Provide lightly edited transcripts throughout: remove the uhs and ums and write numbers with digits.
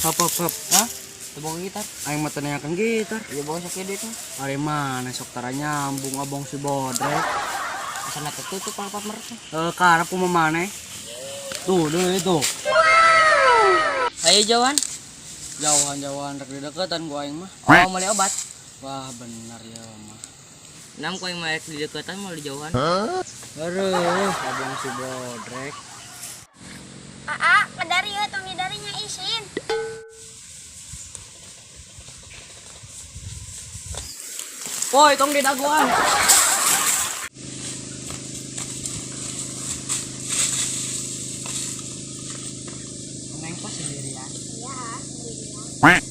Hop hop hop. Hah? Teu boga gitar. Aing mah teu nanyakeun gitar. Iya boga sakieu duitna. Ari mana sok tara nyambung abong si bodrek. Asana teh tutup Alfamart teh. Eh karep kumaha maneh. Tuh, deui itu. Ayo jauhan. Jauhan-jauhan rek dideketan ku aing mah. Oh, meuli obat. Wah, bener ya mah. Nam ku aing mah rek dideketan mau dijauhan. Aduh, abong si bodrek. Aa, kedari ya, tong didarinya isin. Woi, tong didaguan. Neng kok sendirian? Iya, sendirian.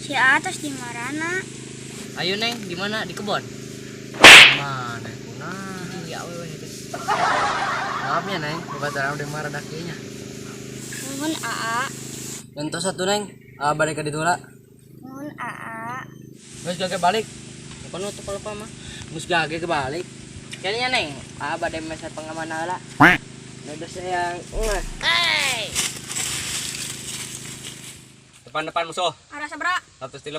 Si atas di marana. Ayo Neng, di mana? Di kebon. Mana kuna? Ya awewe itu. Maaf ya Neng, bataran udah marah dakinya. Nuhun Aa. Lentos satu Neng, ah, balik ke ditu lah. Nuhun Aa. Geus gage balik. Bukan nutup apa mah. Geus gage ke balik. Kayaknya Neng, ah bade meser pengaman heula. Dadah sayang. Depan-depan musuh. Arah sabra, 130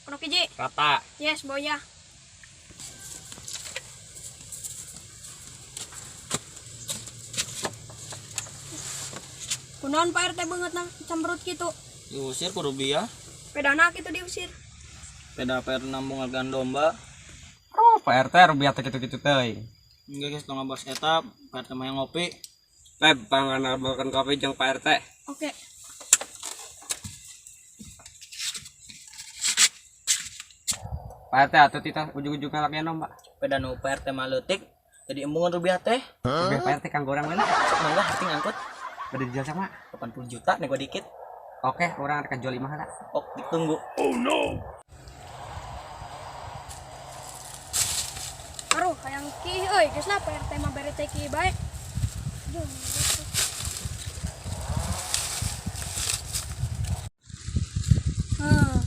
kuno kiji. rata. Yes, boya. Kunaon Pak RT banget nang cemberut gitu. Diusir ku Rubiah, Pedana kitu diusir. peda PR nambung hargaan domba. Oh, Pak RT rupiah teh kitu-kitu teuing. Enggak guys, tong ngabas eta, Pak RT mah yang ngopi. Peb pangan makan kopi jeung Pak RT. Oke. Pak RT atuh tita ujug-ujug ngalakian domba. Peda nu Pak RT mah leutik, jadi embungan Rubiah teh. Rupiah Pak RT kanggo urang mana? Sok mangga hati ngangkut Bade dijual sama. 80 juta nego dikit. Oke, urang rek jual 5 heula. Ok, ditunggu. Aduh, hayang ki euy, geus lah Pak RT mah bere teh ki bae. Duh,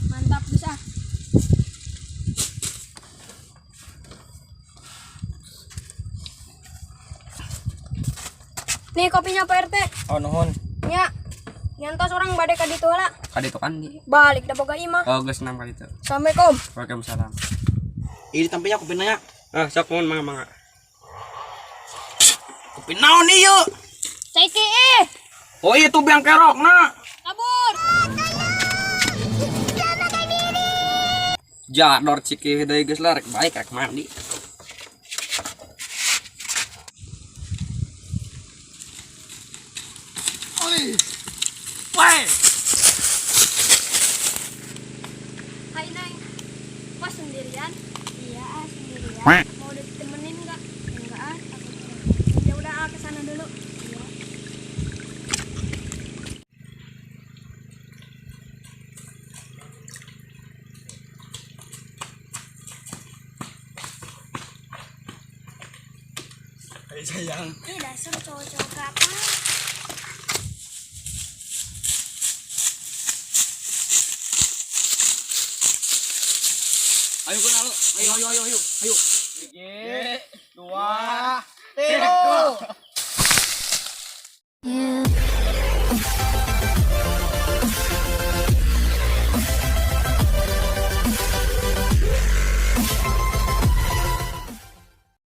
mantap bisa. Nih kopinya Pak RT. Oh, nuhun. Nya. Nyantos orang bade ka ditu heula. Ka ditu kan di. Balik da boga imah. Oh, geus 6 ka ditu. Assalamualaikum. Waalaikumsalam. Ini tampilnya kopi nanya. Ah, sok mun mangga mangga. Kopi naon ieu? Cai ki ih. Oh, iya tuh biang kerok na. Kabur. Jador ciki deui geus lah rek balik rek mandi. Weh. Hai Neng, kok sendirian? Iya, ah, sendirian. Mau ditemenin nggak? Enggak ah, takut. Ya udah ah, ke sana dulu. Iya. Hai sayang. Ih, dasar cowok-cowok apa? Ayo kun ayo. Ayo ayo ayo ayo. Ayo.